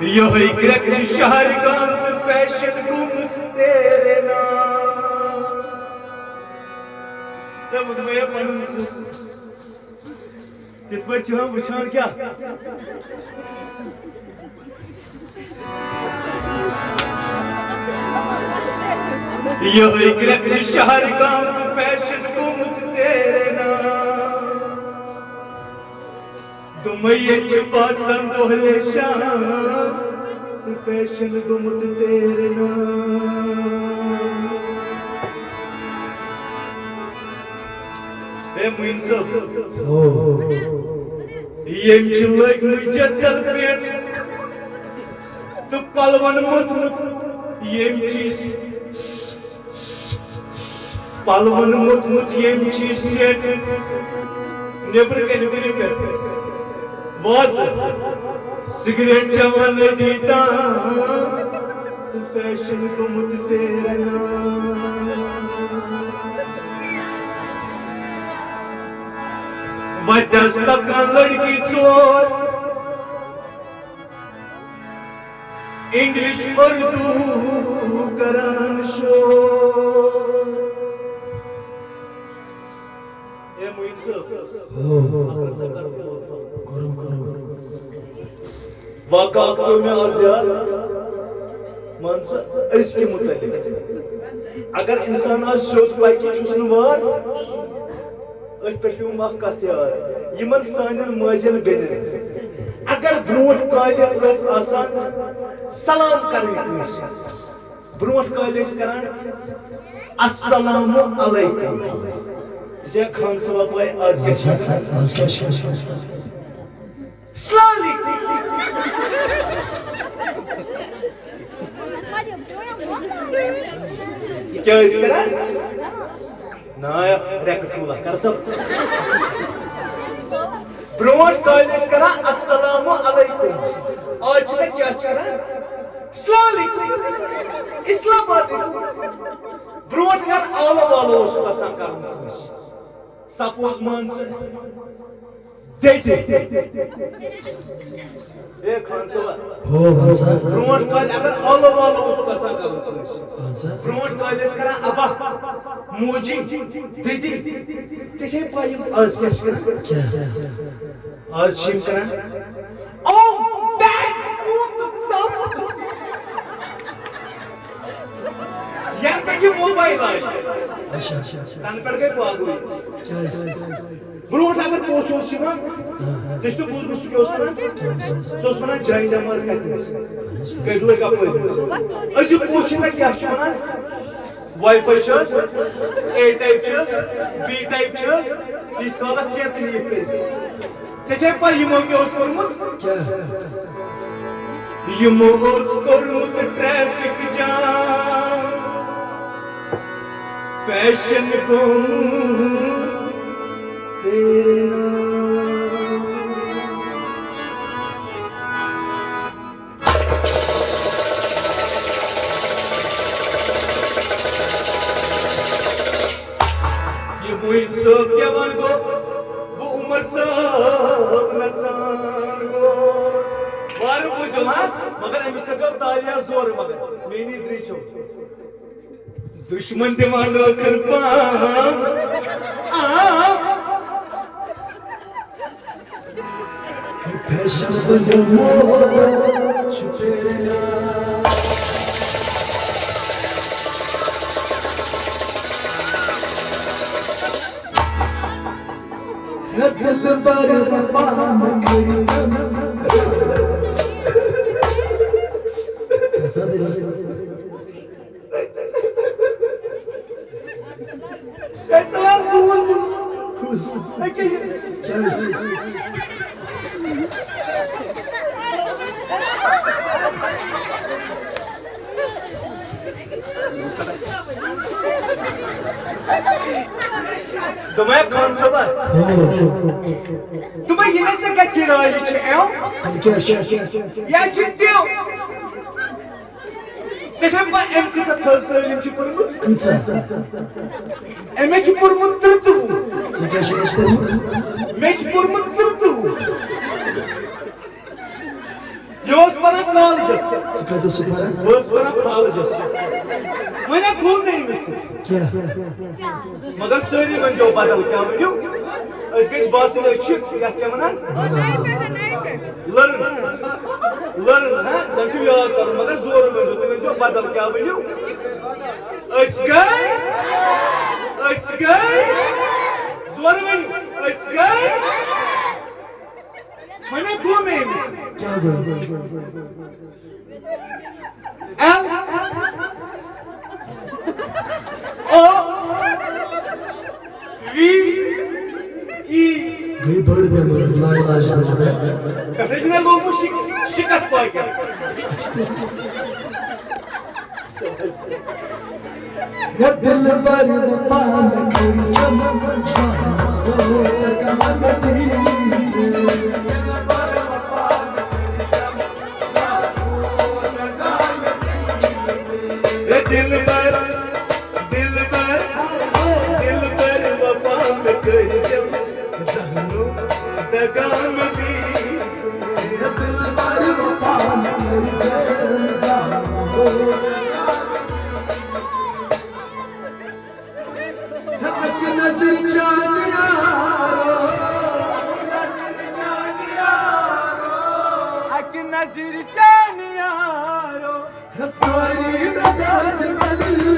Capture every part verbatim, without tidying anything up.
یہے کرٛٮ۪کھ چھِ شہر گام تہٕ فیشن گوٚمُت تیرے نام۔ تٔمۍ ووٚن مےٚ پنُن زُو۔ کِتھ پٲٹھۍ چھِ ہم وٕچھان کیٛاہ؟ یہے کرٛٮ۪کھ چھِ شہر گام تہٕ فیشن گوٚمُت تیرے نام۔ دوٚپمَے ییٚتہِ چھُ باسان دۄہلے شام تہٕ فیشن گوٚمُت تیرے نام۔ اے معین صٲب، او۔ ییٚمۍ چھِ لٲگمٕتۍ جژل پینٹ تہٕ پلون موٚتھمُت، ییٚمۍ چھِ س-، س-، س-، س-، پلون موٚتھمُت، ییٚمۍ چھِ سیٹ نیٚبرٕ کنہِ وٕنہِ پٮ۪ٹھ وازٕ سگریٹ چٮ۪وان نٔٹی تام تہٕ فیشن گوٚمُت تیرے نام۔ وتہِ آسہٕ پکان لڑکی ژور، انگلش اردو کران شور۔ اے معین صٲب، او۔ اکھ رژھا کر تہِ اوس۔ کوٚرُم، کوٚرُم۔ واقعہ اکھ پیوٚو مےٚ آز یاد، مان ژٕ، أزکہِ مُتعلِق۔ اگر انسان آز سیوٚد پکہِ، چھُس نہٕ وار، أتھۍ پٮ۪ٹھ پیوٚم اکھ کتھ یاد۔ یِمن سانٮ۪ن ماجٮ۪ن بیٚنٮ۪ن اگر برونٛٹھ کالہِ ٲس آسان سلام کرٕنۍ کٲنٛسہِ، برونٛٹھ کالہِ ٲسۍ کران، "السلام علیکم۔" ژےٚ چھےٚ خان صٲبہ پاے آز کیٛاہ چھِ کران؟ آز کیٛاہ چھِ کران؟ السلام علیکم۔ کیٛاہ ٲسۍ کران؟ نا، ریکہٕ ٹھوٗلہ کر سا۔ برونٛٹھ کالہِ ٲسۍ کران السلام علیکم، آز چھِ نہ کیٛاہ چھِ کران؟ السلام علیکم، اسلام علیکم۔ برونٛٹھ اگر آلو والو اوس آسان کرُن کٲنٛسہِ، سپوز مان ژٕ دٔتہِ۔ اے خان صٲبہ۔ ہو، وَن سا۔ برونٛٹھ کالہِ اگر آلو والو اوس آسان کرُن کٲنٛسہِ، وَن سا۔ برونٛٹھ کالہِ ٲسۍ کران ابا، موجی، دٔدی۔ ژےٚ چھے پَے یِم آز کیٛاہ چھِ کران؟ کیٛاہ؟ آز چھِ یِم کران، او، بیک، کوٗت، سَو۔ یَنہٕ پٮ۪ٹھ یہِ موبایل آیہِ، اچھا۔ تَنہٕ پٮ۪ٹھ گٔے پاگلٕے۔ کیٛازِ؟ برونٛٹھ اگر پوٚژھ اوس یِوان، تُہۍ چھِو بوٗزمُت سُہ کیٛاہ اوس وَنان؟ کیٛاہ اوس وَنان؟ سُہ اوس وَنان، "جاے نٮ۪ماز کَتہِ ٲس؟ قبلہٕ کَپٲرۍ اوس؟" أزیُک پوٚژھ چھُ نہ کیٛاہ چھُ وَنان؟ Wi-Fi چھِ حظ؟ A type چھِ حظ؟ B type چھِ حظ؟ تیٖتِس کالَس ژےٚ تہِ یِتھ کٔنۍ۔ ژےٚ چھے پَے یِمو کیٛاہ اوس کوٚرمُت؟ کیٛاہ؟ یِمو اوس کوٚرمُت ٹریفک جام، فیشن گوٚمُت تیرے نام۔ یہِ معین صٲب کیٛاہ وَنہٕ گوٚو؟ بہٕ عمر صٲب نژان گوس۔ وارٕ بوٗزِو ہا، مگر أمِس کٔرۍزیو تالیاں زورٕ، مگر میٛٲنی درٛیٚچھو۔ دُشمن دِوان ٲخٕر پان۔ آ۔ فیشن بنیومُت چھُ تیرے نام۔ ہے دلبر وفا مہ کٔرۍ زن۔ ہے، ژٕ وَن بوٗز۔ کُس؟ ییٚکیٛاہ یہِ۔ کیٛاہ ٲسۍ؟ دوٚپمَے خان صٲبہ۔ ہو۔ دوٚپمَے یہِ نَے ژےٚ گژھی راے، یہِ چھِ اٮ۪م۔ یہِ کیٛاہ چھِ؟ یہِ چھِ ٹِو۔ ژےٚ چھےٚ پَے أمۍ کۭژاہ تھٔز تعلیٖم چھِ پٔرمٕژ؟ کۭژاہ؟ أمۍ چھُ پوٚرمُت ترٛتٕوُہ۔ ژےٚ کیٛاہ چھُکھ اَسہِ پوٚرمُت؟ مےٚ چھُ پوٚرمُت ترٛتٕوُہ۔ اوس پران کالجس۔ ژٕ کتہِ اوسُکھ پران؟ بہٕ اوسُس پران کالجس۔ وۄنۍ ہا گوٚو مےٚ أمِس سۭتۍ۔ کیٛاہ؟ مگر سٲری ؤنۍزیو بدل کیٛاہ ؤنِو۔ أسۍ گٔژھۍ باسٕنۍ أسۍ چھِ یتھ کیٛاہ ونان؟ لٔرن۔ لٔرن، ہاں؟ زن چھُ یاد کرُن، مگر زورٕ ؤنۍزیو، تُہۍ ؤنۍزیو بدل کیٛاہ ؤنِو۔ أسۍ گٔے، أسۍ گٔے، زورٕ ؤنِو، أسۍ گٔے۔ وۄنۍ ہا گوٚو مےٚ أمِس۔ کیٛاہ گوٚو؟ ایل او وی ای۔ گٔے بٔڑ بٮ۪مٲرۍ، لا علاج سۭتۍ۔ پٮ۪ٹھَے چھُ مےٚ لوگمُت شِک-، شِکَس پاکٮ۪ٹ۔ ہے دِلبر وفا نہٕ کٔرۍ زٮ۪م زانٛہہ، دگا مہٕ دیٖزِ۔ ہے دِلبر، دِلبر، دِلبر وفا نہٕ کٔرۍ زٮ۪م زانٛہہ، دگا مہٕ دیٖزِ۔ ہے دِلبر وفا نہٕ کٔرۍ زٮ۪م زانٛہہ۔ اکہِ نظرِ چانہِ یارو، اکہِ نظرِ چانہِ یارو، سٲری دگان بلو۔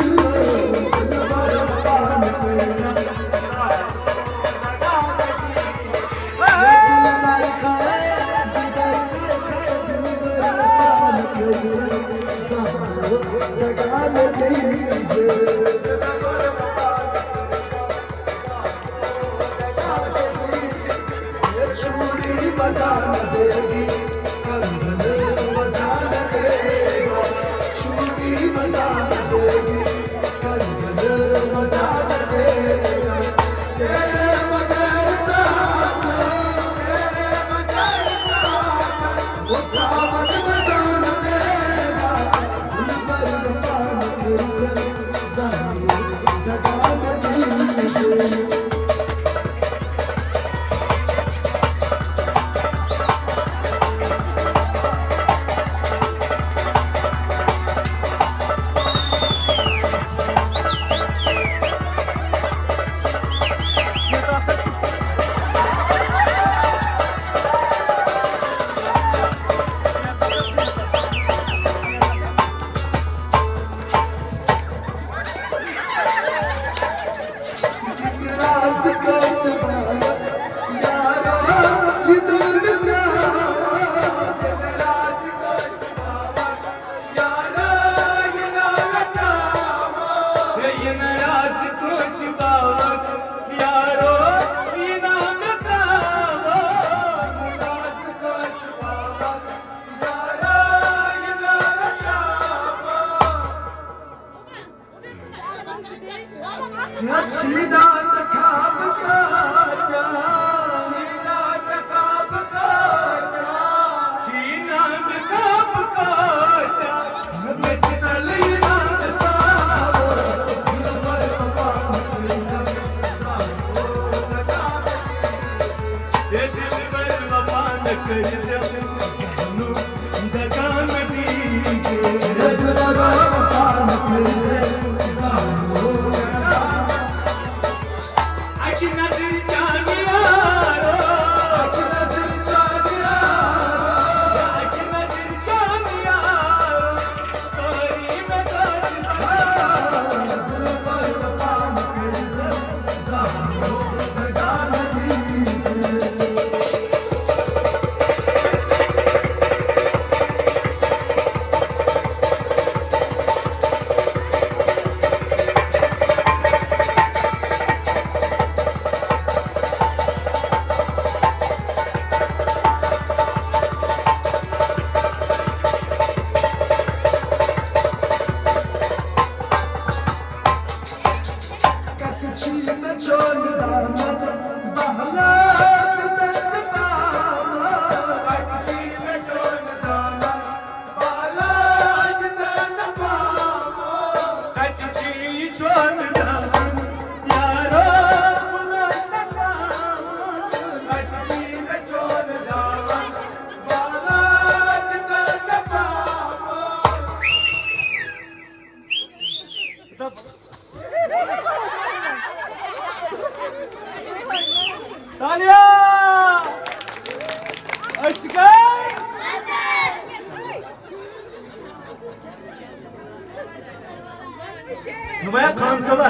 نمایاں خان صٲبا،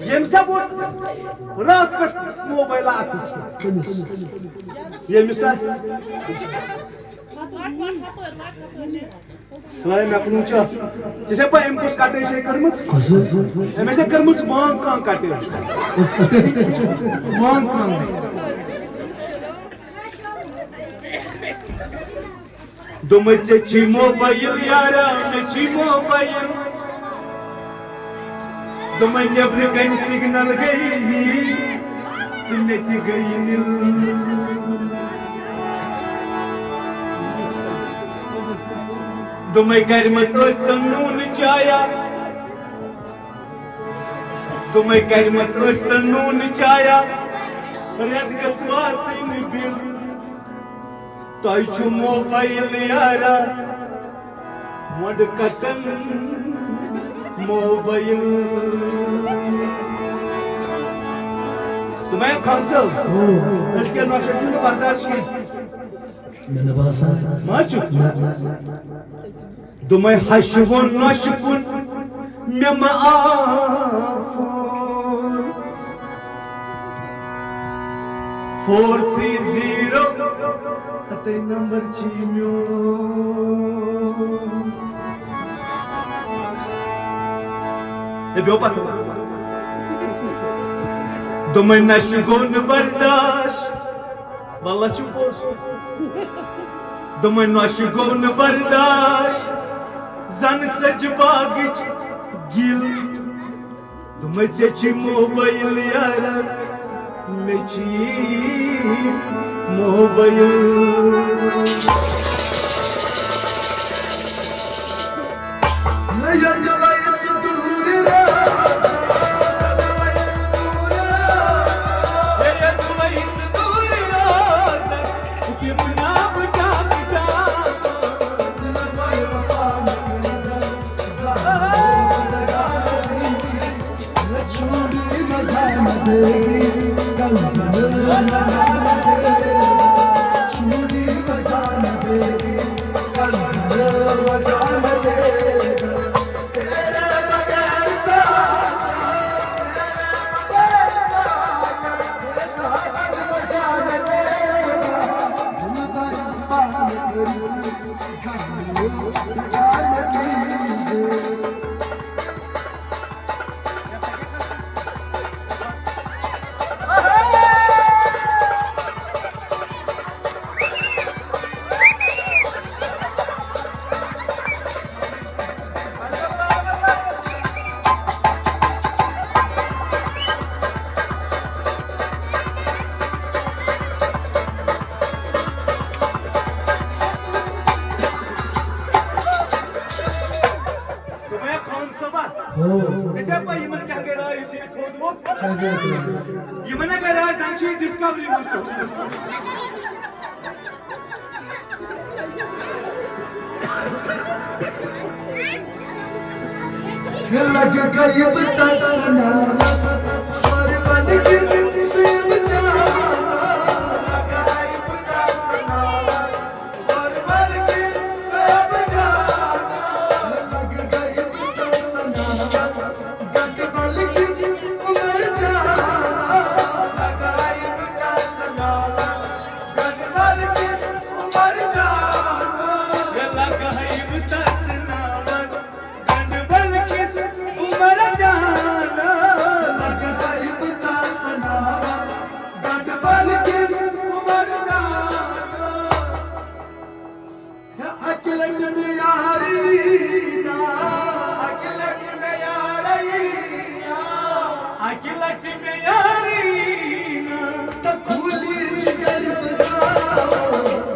ییٚمہِ سا ووت راتھ پٮ۪ٹھ موبایل اَتھس کٮ۪تھ؟ کٔمِس؟ ییٚمِس سا؟ خۄداے مےٚ کُن وٕچھا، ژےٚ چھےٚ پَے أمۍ کُس کَٹٲے چھےٚ کٔرمٕژ؟ کۄس؟ أمۍ چھےٚ کٔرمٕژ وانگ کانگ کَٹٲے۔ کۄس کَٹٲے؟ وانگ کانگ۔ دوٚپمَے ژےٚ چھی موبایِل یارا، مےٚ چھی موبایِل۔ دوٚپمَے نٮ۪برٕ کَنہِ سِگنَل گٔیی تہٕ مےٚ تہِ گٔیہِ نِل۔ دوٚپمَے گَرِ مہ ٲسۍ تَن نوٗنہٕ چایا، دوٚپمَے گَرِ مہ ٲسۍ تَن نوٗنہٕ چایا، رٮ۪تھ گژھِ واتٕنۍ بِل۔ تۄہہِ چھُ موبایِل یارا، مۄنڈٕ کَٹن موبایِل۔ سُمیا خان صٲب، أزکٮ۪ن نۄشَن چھُنہٕ برداش کینٛہہ۔ مےٚ نہٕ باسان۔ ما چھُ؟ نہ۔ دوٚپمَے ہَشہِ ووٚن نۄشہِ کُن، مےٚ ما آو فون۔ فور تھری زیٖرو، ہتے نمبر چھی میون۔ ہے بیو پتہٕ۔ دوٚپمَے نۄشہِ گوٚو نہٕ برداش۔ واللہ چھُ پوٚز۔ دوٚپمَے نۄشہِ گوٚو نہٕ برداش، زَن ژٔج باغٕچ گِل۔ دوٚپمَے ژےٚ چھی موبایِل یارا، مےٚ چھی موبایِل۔ دوٚپمَے خان صٲبا، ہو۔ ژےٚ چھےٚ پَے یِمَن کیٛاہ گٔے راے یُتھُے یہِ تھوٚد ووٚتھ؟ کیٛاہ گٔے تھوٚد؟ یِمَن ہا گٔے راے زَن چھِ یہِ ڈِسکَوری منٛز ژوٚٹ۔ لگ گئی بتس ناس، اور بن کس سیب جانا۔ اکہِ لٹہِ مےٚ یارٕے نا، اکہِ لٹہِ مےٚ یارٕے نا، اکہِ لٹہِ مےٚ یارٕے نا، تہٕ کوٗلی جگر بناوس۔